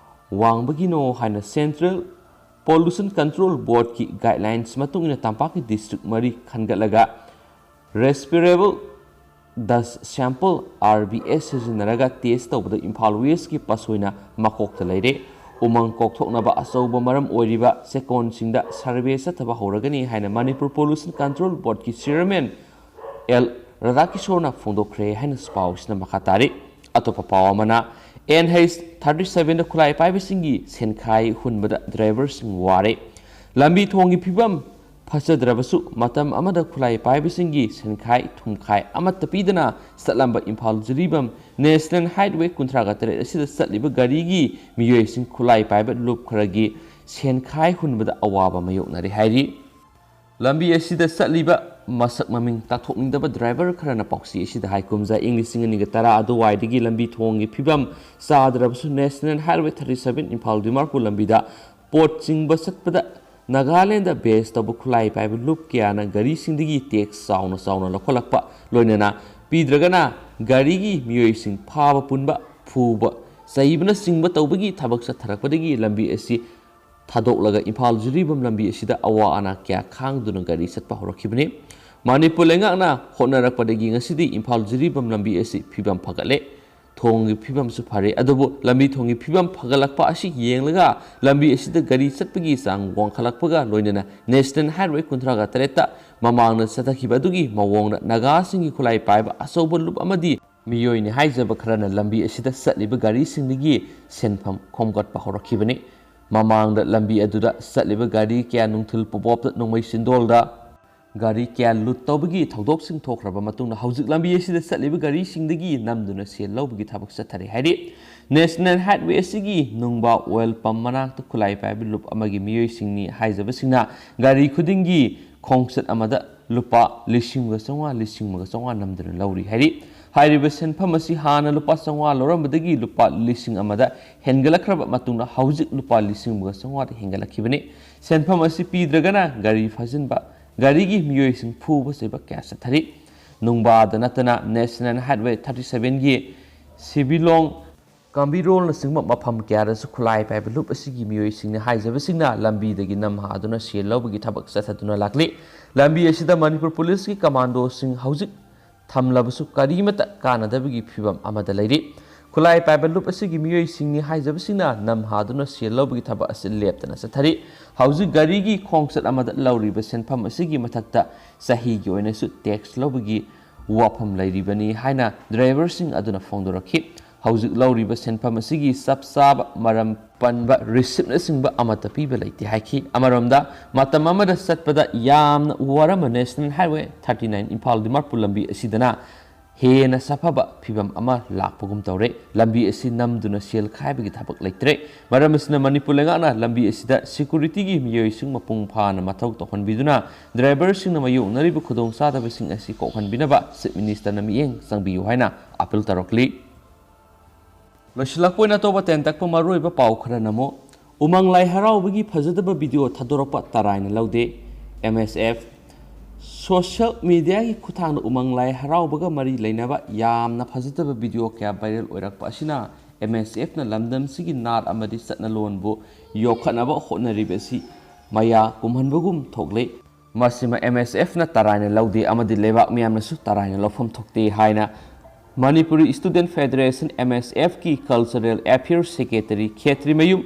ꯋꯥꯡꯕꯒꯤꯅꯣ ꯍꯥꯏꯅ Central Pollution Control Boardꯀꯤ guidelines ꯃꯇꯨꯡ ꯏꯟꯅ ꯇꯝꯄꯥꯛꯀꯤ district ꯃꯔꯤ ꯈꯟꯒꯠꯂꯒ respirable dust sample, R B S, ꯁꯤꯖꯤꯟꯅꯔꯒ test ꯇꯧꯕꯗ ꯏꯝꯐꯥꯜ Westꯀꯤ ꯄꯥꯠꯁꯣꯏꯅ ꯃꯀꯣꯛꯇ ꯂꯩꯔꯦ꯫ ꯎꯃꯪ ꯀꯣꯛꯊꯣꯛꯅꯕ ꯑꯆꯧꯕ ꯃꯔꯝ ꯑꯣꯏꯔꯤꯕ ꯆꯦꯛꯀꯣꯟꯁꯤꯡꯗ survey ꯆꯠꯊꯕ ꯍꯧꯔꯒꯅꯤ ꯍꯥꯏꯅ Manipur Pollution Control Boardꯀꯤ chairman ꯑꯦꯜ ꯔꯥꯙꯥꯀꯤꯁꯣꯔꯅ ꯐꯣꯡꯗꯣꯛꯈ꯭ꯔꯦ ꯍꯥꯏꯅ ꯄꯥꯎ ꯑꯁꯤꯅ ꯃꯈꯥ ꯇꯥꯔꯤ꯫ ꯑꯇꯣꯞꯄ ꯄꯥꯎ ꯑꯃꯅ, N H thirty sevenꯗ ꯈꯨꯠꯂꯥꯏ ꯄꯥꯏꯕꯁꯤꯡꯒꯤ ꯁꯦꯟꯈꯥꯏ ꯍꯨꯟꯕꯗ driverꯁꯤꯡ ꯋꯥꯔꯦ꯫ ꯂꯝꯕꯤ ꯊꯣꯡꯒꯤ ꯐꯤꯕꯝ ꯐꯖꯗ꯭ꯔꯕꯁꯨ ꯃꯇꯝ ꯑꯃꯗ ꯈꯨꯠꯂꯥꯏ ꯄꯥꯏꯕꯁꯤꯡꯒꯤ ꯁꯦꯟꯈꯥꯏ ꯊꯨꯝꯈꯥꯏ ꯑꯃꯠꯇ ꯄꯤꯗꯅ ꯆꯠꯂꯝꯕ ꯏꯝꯐꯥꯜ ꯖꯤꯔꯤꯕꯥꯝ National Highway ꯀꯨꯟꯊ꯭ꯔꯥꯒ ꯇꯔꯦꯠ ꯑꯁꯤꯗ ꯆꯠꯂꯤꯕ ꯒꯥꯔꯤꯒꯤ ꯃꯤꯑꯣꯏꯁꯤꯡ ꯈꯨꯠꯂꯥꯏ ꯄꯥꯏꯕ ꯂꯨꯞ ꯈꯔꯒꯤ ꯁꯦꯟꯈꯥꯏ ꯍꯨꯟꯕꯗ ꯑꯋꯥꯕ ꯃꯥꯌꯣꯛꯅꯔꯦ ꯍꯥꯏꯔꯤ꯫ ꯂꯝꯕꯤ ꯑꯁꯤꯗ ꯆꯠꯂꯤꯕ ꯃꯁꯛ ꯃꯃꯤꯡ ꯇꯥꯛꯊꯣꯛꯅꯤꯡꯗꯕ driver ꯈꯔꯅ ꯄꯥꯎꯆꯦ ꯑꯁꯤꯗ ꯍꯥꯏ ꯀꯨꯝꯖꯥ ꯏꯪ ꯂꯤꯁꯤꯡ ꯑꯅꯤꯒ ꯇꯔꯥ ꯑꯗꯨꯋꯥꯏꯗꯒꯤ ꯂꯝꯕꯤ ꯊꯣꯡꯒꯤ ꯐꯤꯕꯝ ꯆꯥꯗ꯭ꯔꯕꯁꯨ National Highway thirty seven Imphal Dimapur ꯂꯝꯕꯤꯗ ꯄꯣꯠ ꯆꯤꯡꯕ ꯆꯠꯄꯗ ꯅꯥꯒꯥꯂꯦꯟꯗ base ꯇꯧꯕ ꯈꯨꯠꯂꯥꯏ ꯄꯥꯏꯕ ꯂꯨꯞ ꯀꯌꯥꯅ ꯒꯥꯔꯤꯁꯤꯡꯗꯒꯤ tax ꯆꯥꯎꯅ ꯆꯥꯎꯅ ꯂꯧꯈꯠꯂꯛꯄ, ꯂꯣꯏꯅꯅ ꯄꯤꯗ꯭ꯔꯒꯅ ꯒꯥꯔꯤꯒꯤ ꯃꯤꯑꯣꯏꯁꯤꯡ ꯐꯥꯕ ꯄꯨꯟꯕ, ꯐꯨꯕ, ꯆꯩꯕꯅꯆꯤꯡꯕ ꯇꯧꯕꯒꯤ ꯊꯕꯛ ꯆꯠꯊꯔꯛꯄꯗꯒꯤ ꯂꯝꯕꯤ ꯑꯁꯤ ꯊꯥꯗꯣꯛꯂꯒ ꯏꯝꯐꯥꯜ ꯖꯤꯔꯤꯕꯥꯝ ꯂꯝꯕꯤ ꯑꯁꯤꯗ ꯑꯋꯥ ꯑꯅꯥ ꯀꯌꯥ ꯈꯥꯡꯗꯨꯅ ꯒꯥꯔꯤ ꯆꯠꯄ ꯍꯧꯔꯛꯈꯤꯕꯅꯤ꯫ ꯃꯅꯤꯄꯨꯔ ꯂꯩꯉꯥꯛꯅ ꯍꯣꯠꯅꯔꯛꯄꯗꯒꯤ ꯉꯁꯤꯗꯤ ꯏꯝꯐꯥꯜ ꯖꯤꯔꯤꯕꯥꯝ ꯂꯝꯕꯤ ꯑꯁꯤ ꯐꯤꯕꯝ ꯐꯒꯠꯂꯦ꯫ ꯊꯣꯡꯒꯤ ꯐꯤꯕꯝꯁꯨ ꯐꯔꯦ꯫ ꯑꯗꯨꯕꯨ ꯂꯝꯕꯤ ꯊꯣꯡꯒꯤ ꯐꯤꯕꯝ ꯐꯒꯠꯂꯛꯄ ꯑꯁꯤ ꯌꯦꯡꯂꯒ ꯂꯝꯕꯤ ꯑꯁꯤꯗ ꯒꯥꯔꯤ ꯆꯠꯄꯒꯤ ꯆꯥꯡ ꯋꯥꯡꯈꯠꯂꯛꯄꯒ ꯂꯣꯏꯅꯅ National Highway ꯀꯨꯟꯊ꯭ꯔꯥꯒ ꯇꯔꯦꯠꯇ ꯃꯃꯥꯡꯗ ꯆꯠꯊꯈꯤꯕ ꯑꯗꯨꯒꯤ ꯃꯑꯣꯡꯗ ꯅꯥꯒꯥꯁꯤꯡꯒꯤ ꯈꯨꯠꯂꯥꯏ ꯄꯥꯏꯕ ꯑꯆꯧꯕ ꯂꯨꯞ ꯑꯃꯗꯤ ꯃꯤꯑꯣꯏꯅꯤ ꯍꯥꯏꯖꯕ ꯈꯔꯅ ꯂꯝꯕꯤ ꯑꯁꯤꯗ ꯆꯠꯂꯤꯕ ꯒꯥꯔꯤꯁꯤꯡꯗꯒꯤ ꯁꯦꯟꯐꯝ ꯈꯣꯝꯒꯠꯄ ꯍꯧꯔꯛꯈꯤꯕꯅꯤ꯫ ꯃꯃꯥꯡꯗ ꯂꯝꯕꯤ ꯑꯗꯨꯗ ꯆꯠꯂꯤꯕ ꯒꯥꯔꯤ ꯀꯌꯥ ꯅꯨꯡꯊꯤꯜ ꯄꯣꯄꯣꯞꯇ ꯅꯣꯡꯃꯩ ꯆꯤꯟꯗꯣꯜꯗ ꯒꯥꯔꯤ ꯀꯌꯥ ꯂꯨꯠ ꯇꯧꯕꯒꯤ ꯊꯧꯗꯣꯛꯁꯤꯡ ꯊꯣꯛꯈ꯭ꯔꯕ ꯃꯇꯨꯡꯗ ꯍꯧꯖꯤꯛ ꯂꯝꯕꯤ ꯑꯁꯤꯗ ꯆꯠꯂꯤꯕ ꯒꯥꯔꯤꯁꯤꯡꯗꯒꯤ ꯅꯝꯗꯨꯅ ꯁꯦꯜ ꯂꯧꯕꯒꯤ ꯊꯕꯛ ꯆꯠꯊꯔꯤ ꯍꯥꯏꯔꯤ꯫ National Highway ꯑꯁꯤꯒꯤ ꯅꯨꯡꯕꯥ oil pump ꯃꯅꯥꯛꯇ ꯈꯨꯠꯂꯥꯏ ꯄꯥꯏꯕ ꯂꯨꯞ ꯑꯃꯒꯤ ꯃꯤꯑꯣꯏꯁꯤꯡꯅꯤ ꯍꯥꯏꯖꯕꯁꯤꯡꯅ ꯒꯥꯔꯤ ꯈꯨꯗꯤꯡꯒꯤ ꯈꯣꯡꯆꯠ ꯑꯃꯗ ꯂꯨꯄꯥ ꯂꯤꯁꯤꯡ ꯑꯃꯒ ꯆꯥꯝꯃꯉꯥ, ꯂꯤꯁꯤꯡ ꯑꯃꯒ ꯆꯥꯝꯃꯉꯥ ꯅꯝꯗꯨꯅ ꯂꯧꯔꯤ ꯍꯥꯏꯔꯤ꯫ ꯍꯥꯏꯔꯤꯕ ꯁꯦꯟꯐꯝ ꯑꯁꯤ ꯍꯥꯟꯅ ꯂꯨꯄꯥ ꯆꯥꯝꯃꯉꯥ ꯂꯧꯔꯝꯕꯗꯒꯤ ꯂꯨꯄꯥ ꯂꯤꯁꯤꯡ ꯑꯃꯗ ꯍꯦꯟꯒꯠꯂꯛꯈ꯭ꯔꯕ ꯃꯇꯨꯡꯗ ꯍꯧꯖꯤꯛ ꯂꯨꯄꯥ ꯂꯤꯁꯤꯡ ꯑꯃꯒ ꯆꯥꯝꯃꯉꯥꯗ ꯍꯦꯟꯒꯠꯂꯛꯈꯤꯕꯅꯤ꯫ ꯁꯦꯟꯐꯝ ꯑꯁꯤ ꯄꯤꯗ꯭ꯔꯒꯅ ꯒꯥꯔꯤ ꯐꯥꯖꯤꯟꯕ, ꯒꯥꯔꯤꯒꯤ ꯃꯤꯑꯣꯏꯁꯤꯡ ꯐꯨꯕ ꯆꯩꯕ ꯀꯌꯥ ꯆꯠꯊꯔꯤ꯫ ꯅꯨꯡꯕꯥꯗ ꯅꯠꯇꯅ National Highway thirty sevenꯒꯤ ꯁꯤꯕꯤꯂꯣꯡ, ꯀꯥꯝꯕꯤꯔꯣꯜꯅꯆꯤꯡꯕ ꯃꯐꯝ ꯀꯌꯥꯗꯁꯨ ꯈꯨꯠꯂꯥꯏ ꯄꯥꯏꯕ ꯂꯨꯞ ꯑꯁꯤꯒꯤ ꯃꯤꯑꯣꯏꯁꯤꯡꯅ ꯍꯥꯏꯖꯕꯁꯤꯡꯅ ꯂꯝꯕꯤꯗꯒꯤ ꯅꯝ ꯍꯥꯗꯨꯅ ꯁꯦꯜ ꯂꯧꯕꯒꯤ ꯊꯕꯛ ꯆꯠꯊꯗꯨꯅ ꯂꯥꯛꯂꯤ꯫ ꯂꯝꯕꯤ ꯑꯁꯤꯗ ꯃꯅꯤꯄꯨꯔ ꯄꯨꯂꯤꯁꯀꯤ ꯀꯃꯥꯟꯗꯣꯁꯤꯡ ꯍꯧꯖꯤꯛ ꯊꯝꯂꯕꯁꯨ ꯀꯔꯤꯃꯠꯇ ꯀꯥꯟꯅꯗꯕꯒꯤ ꯐꯤꯕꯝ ꯑꯃꯗ ꯂꯩꯔꯤ꯫ ꯈꯨꯠꯂꯥꯏ ꯄꯥꯏꯕ ꯂꯨꯞ ꯑꯁꯤꯒꯤ ꯃꯤꯑꯣꯏꯁꯤꯡꯅꯤ ꯍꯥꯏꯖꯕꯁꯤꯡꯅ ꯅꯝ ꯍꯥꯗꯨꯅ ꯁꯦꯜ ꯂꯧꯕꯒꯤ ꯊꯕꯛ ꯑꯁꯤ ꯂꯦꯞꯇꯅ ꯆꯠꯊꯔꯤ꯫ ꯍꯧꯖꯤꯛ ꯒꯥꯔꯤꯒꯤ ꯈꯣꯡꯆꯠ ꯑꯃꯗ ꯂꯧꯔꯤꯕ ꯁꯦꯟꯐꯝ ꯑꯁꯤꯒꯤ ꯃꯊꯛꯇ ꯆꯍꯤꯒꯤ ꯑꯣꯏꯅꯁꯨ ꯇꯦꯛꯁ ꯂꯧꯕꯒꯤ ꯋꯥꯐꯝ ꯂꯩꯔꯤꯕꯅꯤ ꯍꯥꯏꯅ ꯗ꯭ꯔꯥꯏꯚꯔꯁꯤꯡ ꯑꯗꯨꯅ ꯐꯣꯡꯗꯣꯔꯛꯈꯤ꯫ ꯍꯧꯖꯤꯛ ꯂꯧꯔꯤꯕ ꯁꯦꯟꯐꯝ ꯑꯁꯤꯒꯤ ꯆꯞ ꯆꯥꯕ ꯃꯔꯝ ꯄꯟꯕ ꯔꯤꯁꯤꯞꯅꯆꯤꯡꯕ ꯑꯃꯠꯇ ꯄꯤꯕ ꯂꯩꯇꯦ ꯍꯥꯏꯈꯤ꯫ ꯑꯃꯔꯣꯝꯗ, ꯃꯇꯝ ꯑꯃꯗ ꯆꯠꯄꯗ ꯌꯥꯝꯅ ꯋꯥꯔꯝꯕ National Highway thirty nine Imphal Dimapur ꯂꯝꯕꯤ ꯑꯁꯤꯗꯅ ꯍꯦꯟꯅ ꯁꯥꯐꯕ ꯐꯤꯕꯝ ꯑꯃ ꯂꯥꯛꯄꯒꯨꯝ ꯇꯧꯔꯦ꯫ ꯂꯝꯕꯤ ꯑꯁꯤ ꯅꯝꯗꯨꯅ ꯁꯦꯜ ꯈꯥꯏꯕꯒꯤ ꯊꯕꯛ ꯂꯩꯇ꯭ꯔꯦ꯫ ꯃꯔꯝ ꯑꯁꯤꯅ ꯃꯅꯤꯄꯨꯔ ꯂꯩꯉꯥꯛꯅ ꯂꯝꯕꯤ ꯑꯁꯤꯗ ꯁꯦꯀ꯭ꯌꯨꯔꯤꯇꯤꯒꯤ ꯃꯤꯑꯣꯏꯁꯤꯡ ꯃꯄꯨꯡ ꯐꯥꯅ ꯃꯊꯧ ꯇꯧꯍꯟꯕꯤꯗꯨꯅ ꯗ꯭ꯔꯥꯏꯚꯔꯁꯤꯡꯅ ꯃꯥꯌꯣꯛꯅꯔꯤꯕ ꯈꯨꯗꯣꯡꯆꯥꯗꯕꯁꯤꯡ ꯑꯁꯤ ꯀꯣꯛꯍꯟꯕꯤꯅꯕ ꯆꯤꯐ ꯃꯤꯅꯤꯁꯇꯔꯅ ꯃꯤꯠꯌꯦꯡ ꯆꯪꯕꯤꯌꯨ ꯍꯥꯏꯅ ꯑꯥꯄꯤꯜ ꯇꯧꯔꯛꯂꯤ꯫ ꯂꯣꯏꯁꯤꯜꯂꯛꯄ ꯑꯣꯏꯅ ꯑꯇꯣꯞꯄ ꯇꯦꯟꯇꯛꯄ ꯃꯔꯨꯑꯣꯏꯕ ꯄꯥꯎ ꯈꯔ ꯅꯝꯃꯨ꯫ ꯎꯃꯪ ꯂꯥꯏ ꯍꯔꯥꯎꯕꯒꯤ ꯐꯖꯗꯕ ꯚꯤꯗꯤꯑꯣ ꯊꯥꯗꯣꯔꯛꯄ ꯇꯔꯥꯏꯅ ꯂꯧꯗꯦ꯫ M S F꯫ ꯁꯣꯁꯤꯌꯦꯜ ꯃꯤꯗꯤꯌꯥꯒꯤ ꯈꯨꯠꯊꯥꯡꯗ ꯎꯃꯪ ꯂꯥꯏ ꯍꯔꯥꯎꯕꯒ ꯃꯔꯤ ꯂꯩꯅꯕ ꯌꯥꯝꯅ ꯐꯖꯗꯕ ꯚꯤꯗꯤꯑꯣ ꯀꯌꯥ ꯚꯥꯏꯔꯦꯜ ꯑꯣꯏꯔꯛꯄ ꯑꯁꯤꯅ M S Fꯅ ꯂꯝꯗꯝꯁꯤꯒꯤ ꯅꯥꯠ ꯑꯃꯗꯤ ꯆꯠꯅꯂꯣꯟꯕꯨ ꯌꯣꯛꯈꯠꯅꯕ ꯍꯣꯠꯅꯔꯤꯕ ꯑꯁꯤ ꯃꯌꯥ ꯀꯨꯝꯍꯟꯕꯒꯨꯝ ꯊꯣꯛꯂꯦ꯫ ꯃꯁꯤꯃ M S Fꯅ ꯇꯔꯥꯏꯅ ꯂꯧꯗꯦ ꯑꯃꯗꯤ ꯂꯩꯕꯥꯛ ꯃꯤꯌꯥꯝꯅꯁꯨ ꯇꯔꯥꯏꯅ ꯂꯧꯐꯝ ꯊꯣꯛꯇꯦ ꯍꯥꯏꯅ Manipuri Student Federation, M S Fꯀꯤ Cultural Affairs Secretary ꯈꯦꯇ꯭ꯔꯤꯃꯌꯨꯝ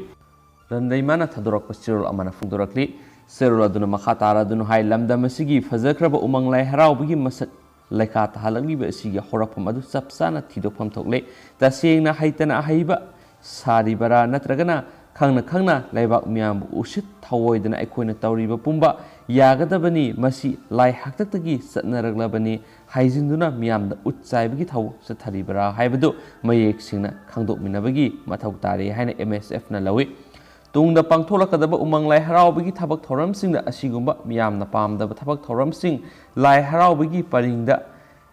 ꯔꯟꯗꯩꯃꯥꯅ ꯊꯥꯗꯣꯔꯛꯄ ꯆꯦꯔꯣꯜ ꯑꯃꯅ ꯐꯣꯡꯗꯣꯔꯛꯂꯤ꯫ ꯆꯦꯔꯣꯜ ꯑꯗꯨꯅ ꯃꯈꯥ ꯇꯥꯔꯗꯨꯅ ꯍꯥꯏ, ꯂꯝꯗꯝ ꯑꯁꯤꯒꯤ ꯐꯖꯈ꯭ꯔꯕ ꯎꯃꯪ ꯂꯥꯏ ꯍꯔꯥꯎꯕꯒꯤ ꯃꯁꯛ ꯂꯩꯈꯥ ꯇꯥꯍꯜꯂꯛꯂꯤꯕ ꯑꯁꯤꯒꯤ ꯍꯧꯔꯛꯐꯝ ꯑꯗꯨ ꯆꯞ ꯆꯥꯅ ꯊꯤꯗꯣꯛꯐꯝ ꯊꯣꯛꯂꯦ꯫ ꯇꯁꯦꯡꯅ ꯍꯩꯇꯅ ꯑꯍꯩꯕ ꯁꯥꯔꯤꯕꯔꯥ ꯅꯠꯇ꯭ꯔꯒꯅ ꯈꯪꯅ ꯈꯪꯅ ꯂꯩꯕꯥꯛ ꯃꯤꯌꯥꯝꯕꯨ ꯎꯁꯤꯠ ꯊꯑꯣꯏꯗꯅ ꯑꯩꯈꯣꯏꯅ ꯇꯧꯔꯤꯕ ꯄꯨꯝꯕ ꯌꯥꯒꯗꯕꯅꯤ, ꯃꯁꯤ ꯂꯥꯏ ꯍꯥꯛꯇꯛꯇꯒꯤ ꯆꯠꯅꯔꯛꯂꯕꯅꯤ ꯍꯥꯏꯖꯤꯟꯗꯨꯅ ꯃꯤꯌꯥꯝꯗ ꯎꯠ ꯆꯥꯏꯕꯒꯤ ꯊꯧꯑꯣꯡ ꯆꯠꯊꯔꯤꯕꯔꯥ ꯍꯥꯏꯕꯗꯨ ꯃꯌꯦꯛ ꯁꯦꯡꯅ ꯈꯪꯗꯣꯛꯃꯤꯟꯅꯕꯒꯤ ꯃꯊꯧ ꯇꯥꯔꯦ ꯍꯥꯏꯅ M S Fꯅ ꯂꯧꯏ꯫ ꯇꯨꯡꯗ ꯄꯥꯡꯊꯣꯛꯂꯛꯀꯗꯕ ꯎꯃꯪ ꯂꯥꯏ ꯍꯔꯥꯎꯕꯒꯤ ꯊꯕꯛ ꯊꯧꯔꯝꯁꯤꯡꯗ ꯑꯁꯤꯒꯨꯝꯕ ꯃꯤꯌꯥꯝꯅ ꯄꯥꯝꯗꯕ ꯊꯕꯛ ꯊꯧꯔꯝꯁꯤꯡ ꯂꯥꯏ ꯍꯔꯥꯎꯕꯒꯤ ꯄꯔꯤꯡꯗ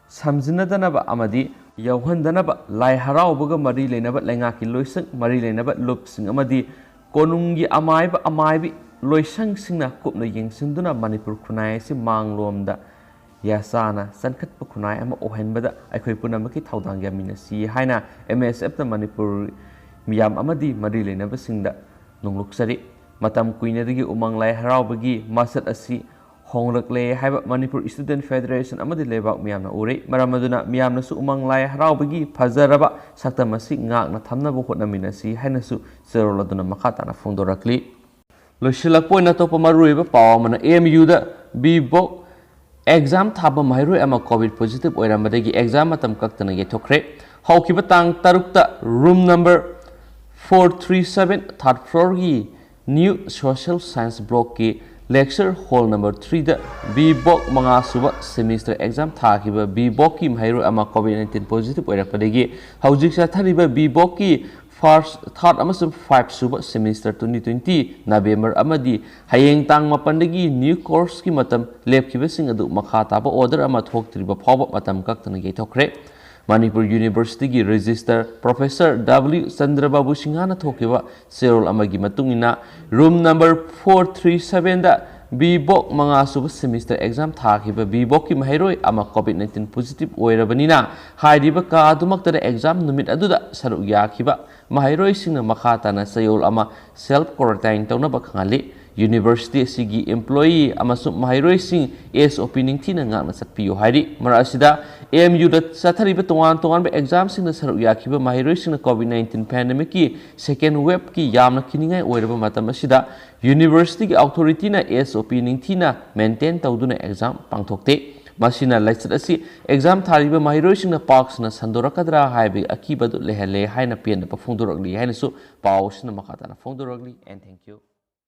ꯁꯝꯖꯤꯟꯅꯗꯅꯕ ꯑꯃꯗꯤ ꯌꯥꯎꯍꯟꯗꯅꯕ ꯂꯥꯏ ꯍꯔꯥꯎꯕꯒ ꯃꯔꯤ ꯂꯩꯅꯕ ꯂꯩꯉꯥꯛꯀꯤ ꯂꯣꯏꯁꯪ, ꯃꯔꯤ ꯂꯩꯅꯕ ꯂꯨꯞꯁꯤꯡ ꯑꯃꯗꯤ ꯀꯣꯅꯨꯡꯒꯤ ꯑꯃꯥꯏꯕ ꯑꯃꯥꯏꯕꯤ ꯂꯣꯏꯁꯪꯁꯤꯡꯅ ꯀꯨꯞꯅ ꯌꯦꯡꯁꯤꯟꯗꯨꯅ ꯃꯅꯤꯄꯨꯔ ꯈꯨꯟꯅꯥꯏ ꯑꯁꯤ ꯃꯥꯡꯂꯣꯝꯗ ꯌꯥꯆꯥꯅ ꯆꯟꯈꯠꯄ ꯈꯨꯟꯅꯥꯏ ꯑꯃ ꯑꯣꯏꯍꯟꯕꯗ ꯑꯩꯈꯣꯏ ꯄꯨꯝꯅꯃꯛꯀꯤ ꯊꯧꯗꯥꯡ ꯌꯥꯃꯤꯟꯅꯁꯤ ꯍꯥꯏꯅ ꯑꯦꯝ ꯑꯦꯁ ꯑꯦꯐꯅ ꯃꯅꯤꯄꯨꯔ ꯃꯤꯌꯥꯝ ꯑꯃꯗꯤ ꯃꯔꯤ ꯂꯩꯅꯕꯁꯤꯡꯗ ꯅꯣꯡꯂꯨꯛꯆꯔꯤ꯫ ꯃꯇꯝ ꯀꯨꯏꯅꯗꯒꯤ ꯎꯃꯪ ꯂꯥꯏ ꯍꯔꯥꯎꯕꯒꯤ ꯃꯁꯛ ꯑꯁꯤ ꯍꯣꯡꯂꯛꯂꯦ ꯍꯥꯏꯕ ꯃꯅꯤꯄꯨꯔ ꯏꯁꯇꯨꯗꯦꯟ ꯐꯦꯗꯔꯦꯁꯟ ꯑꯃꯗꯤ ꯂꯩꯕꯥꯛ ꯃꯤꯌꯥꯝꯅ ꯎꯔꯦ꯫ ꯃꯔꯝ ꯑꯗꯨꯅ ꯃꯤꯌꯥꯝꯅꯁꯨ ꯎꯃꯪ ꯂꯥꯏ ꯍꯔꯥꯎꯕꯒꯤ ꯐꯖꯔꯕ ꯁꯛꯇꯝ ꯑꯁꯤ ꯉꯥꯛꯅ ꯊꯝꯅꯕ ꯍꯣꯠꯅꯃꯤꯟꯅꯁꯤ ꯍꯥꯏꯅꯁꯨ ꯆꯦꯔꯣꯜ ꯑꯗꯨꯅ ꯃꯈꯥ ꯇꯥꯅ ꯐꯣꯡꯗꯣꯔꯛꯂꯤ꯫ ꯂꯣꯏꯁꯤꯜꯂꯛꯄ ꯑꯣꯏꯅ ꯑꯇꯣꯞꯄ ꯃꯔꯨꯑꯣꯏꯕ ꯄꯥꯎ ꯑꯃꯅ, ꯑꯦꯝ ꯌꯨꯗ ꯕꯤ ꯕꯣꯛ ꯑꯦꯛꯖꯥꯝ ꯊꯥꯕ ꯃꯍꯩꯔꯣꯏ ꯑꯃ ꯀꯣꯚꯤꯗ ꯄꯣꯖꯤꯇꯤꯚ ꯑꯣꯏꯔꯝꯕꯗꯒꯤ ꯑꯦꯛꯖꯥꯝ ꯃꯇꯝ ꯀꯛꯇꯅ ꯌꯩꯊꯣꯛꯈ꯭ꯔꯦ꯫ ꯍꯧꯈꯤꯕ ꯇꯥꯡ ꯇꯔꯨꯛꯇ room number four three seven, third ꯐ꯭ꯂꯣꯔꯒꯤ ꯅ꯭ꯌꯨ ꯁꯣꯁꯤꯌꯦꯜ ꯁꯥꯏꯟꯁ ꯕ꯭ꯂꯣꯛꯀꯤ ꯂꯦꯛꯆꯔ ꯍꯣꯜ ꯅꯝꯕꯔ ꯊ꯭ꯔꯤꯗ ꯕꯤ ꯕꯣꯛ ꯃꯉꯥ ꯁꯨꯕ ꯁꯦꯃꯤꯁꯇꯔ ꯑꯦꯛꯖꯥꯝ ꯊꯥꯈꯤꯕ ꯕꯤ ꯕꯣꯛꯀꯤ ꯃꯍꯩꯔꯣꯏ ꯑꯃ ꯀꯣꯚꯤꯗ ꯅꯥꯏꯟꯇꯤꯟ ꯄꯣꯖꯤꯇꯤꯚ ꯑꯣꯏꯔꯛꯄꯗꯒꯤ ꯍꯧꯖꯤꯛ ꯆꯠꯊꯔꯤꯕ ꯕꯤ ꯕꯣꯛꯀꯤ ꯐꯥꯔꯁ, ꯊꯥꯔꯠ ꯑꯃꯁꯨꯡ ꯐꯥꯏꯚ ꯁꯨꯕ ꯁꯦꯃꯤꯁꯇꯔ ꯇ꯭ꯋꯦꯟꯇꯤ ꯇ꯭ꯋꯦꯟꯇꯤ ꯅꯕꯦꯝꯕꯔ ꯑꯃꯗꯤ ꯍꯌꯦꯡ ꯇꯥꯡ ꯃꯥꯄꯟꯗꯒꯤ ꯅ꯭ꯌꯨ ꯀꯣꯔꯁꯀꯤ ꯃꯇꯝ ꯂꯦꯞꯈꯤꯕꯁꯤꯡ ꯑꯗꯨ ꯃꯈꯥ ꯇꯥꯕ ꯑꯣꯔꯗꯔ ꯑꯃ ꯊꯣꯛꯇ꯭ꯔꯤꯕ ꯐꯥꯎꯕ ꯃꯇꯝ ꯀꯛꯇꯅ ꯌꯩꯊꯣꯛꯈ꯭ꯔꯦ꯫ ꯃꯅꯤꯄꯨꯔ ꯌꯨꯅꯤꯚꯔꯁꯤꯇꯤꯒꯤ ꯔꯦꯖꯤꯁꯇꯔ ꯄ꯭ꯔꯣꯐꯦꯁꯔ ꯗꯕ꯭ꯂꯤꯎ ꯆꯟꯗ꯭ꯔꯕꯥꯕꯨ ꯁꯤꯡꯍꯅ ꯊꯣꯛꯈꯤꯕ ꯆꯦꯔꯣꯜ ꯑꯃꯒꯤ ꯃꯇꯨꯡ ꯏꯟꯅ, ꯔꯨꯝ ꯅꯝꯕꯔ ꯐꯣꯔ ꯊ꯭ꯔꯤ ꯁꯚꯦꯟꯗ ꯕꯤ ꯕꯣꯛ ꯃꯉꯥ ꯁꯨꯕ ꯁꯦꯃꯤꯁꯇꯔ ꯑꯦꯛꯖꯥꯝ ꯊꯥꯈꯤꯕ ꯕꯤ ꯕꯣꯛꯀꯤ ꯃꯍꯩꯔꯣꯏ ꯑꯃ ꯀꯣꯚꯤꯗ ꯅꯥꯏꯟꯇꯤꯟ ꯄꯣꯖꯤꯇꯤꯚ ꯑꯣꯏꯔꯕꯅꯤꯅ, ꯍꯥꯏꯔꯤꯕ ꯀꯥ ꯑꯗꯨꯃꯛꯇꯗ ꯑꯦꯛꯖꯥꯝ ꯅꯨꯃꯤꯠ ꯑꯗꯨꯗ ꯁꯔꯨꯛ ꯌꯥꯈꯤꯕ ꯃꯍꯩꯔꯣꯏꯁꯤꯡꯅ ꯃꯈꯥ ꯇꯥꯅ ꯆꯌꯣꯜ ꯑꯃ ꯁꯦꯜꯐ ꯀ꯭ꯋꯥꯔꯦꯟꯇꯥꯏꯟ ꯇꯧꯅꯕ ꯈꯪꯍꯜꯂꯤ꯫ ꯌꯨꯅꯤꯚꯔꯁꯤꯇꯤ ꯑꯁꯤꯒꯤ ꯏꯝꯄ꯭ꯂꯣꯌꯤ ꯑꯃꯁꯨꯡ ꯃꯍꯩꯔꯣꯏꯁꯤꯡ ꯑꯦꯁ ꯑꯣ ꯄꯤ ꯅꯤꯡꯊꯤꯅ ꯉꯥꯛꯅ ꯆꯠꯄꯤꯌꯨ ꯍꯥꯏꯔꯤ꯫ ꯃꯔꯛ ꯑꯁꯤꯗ ꯑꯦꯝ ꯌꯨꯗ ꯆꯠꯊꯔꯤꯕ ꯇꯣꯉꯥꯟ ꯇꯣꯉꯥꯟꯕ ꯑꯦꯛꯖꯥꯝꯁꯤꯡꯗ ꯁꯔꯨꯛ ꯌꯥꯈꯤꯕ ꯃꯍꯩꯔꯣꯏꯁꯤꯡꯅ ꯀꯣꯚꯤꯗ ꯅꯥꯏꯟꯇꯤꯟ ꯄꯦꯟꯗꯦꯃꯤꯛꯀꯤ ꯁꯦꯀꯦꯟ ꯋꯦꯕꯀꯤ ꯌꯥꯝꯅ ꯀꯤꯅꯤꯡꯉꯥꯏ ꯑꯣꯏꯔꯕ ꯃꯇꯝ ꯑꯁꯤꯗ ꯌꯨꯅꯤꯚꯔꯁꯤꯇꯤꯒꯤ ꯑꯣꯊꯣꯔꯤꯇꯤꯅ ꯑꯦꯁ ꯑꯣ ꯄꯤ ꯅꯤꯡꯊꯤꯅ ꯃꯦꯟꯇꯦꯟ ꯇꯧꯗꯨꯅ ꯑꯦꯛꯖꯥꯝ ꯄꯥꯡꯊꯣꯛꯇꯦ꯫ ꯃꯁꯤꯅ ꯂꯥꯏꯆꯠ ꯑꯁꯤ ꯑꯦꯛꯖꯥꯝ ꯊꯥꯔꯤꯕ ꯃꯍꯩꯔꯣꯏꯁꯤꯡꯅ ꯄꯥꯛ ꯁꯟꯅ ꯁꯟꯗꯣꯔꯛꯀꯗ꯭ꯔꯥ ꯍꯥꯏꯕꯒꯤ ꯑꯀꯤꯕꯗꯨ ꯂꯩꯍꯜꯂꯦ ꯍꯥꯏꯅ ꯄꯦꯟꯗꯕ ꯐꯣꯡꯗꯣꯔꯛꯂꯤ ꯍꯥꯏꯅꯁꯨ ꯄꯥꯎ ꯑꯁꯤꯅ ꯃꯈꯥ ꯇꯥꯅ ꯐꯣꯡꯗꯣꯔꯛꯂꯤ꯫ And thank you.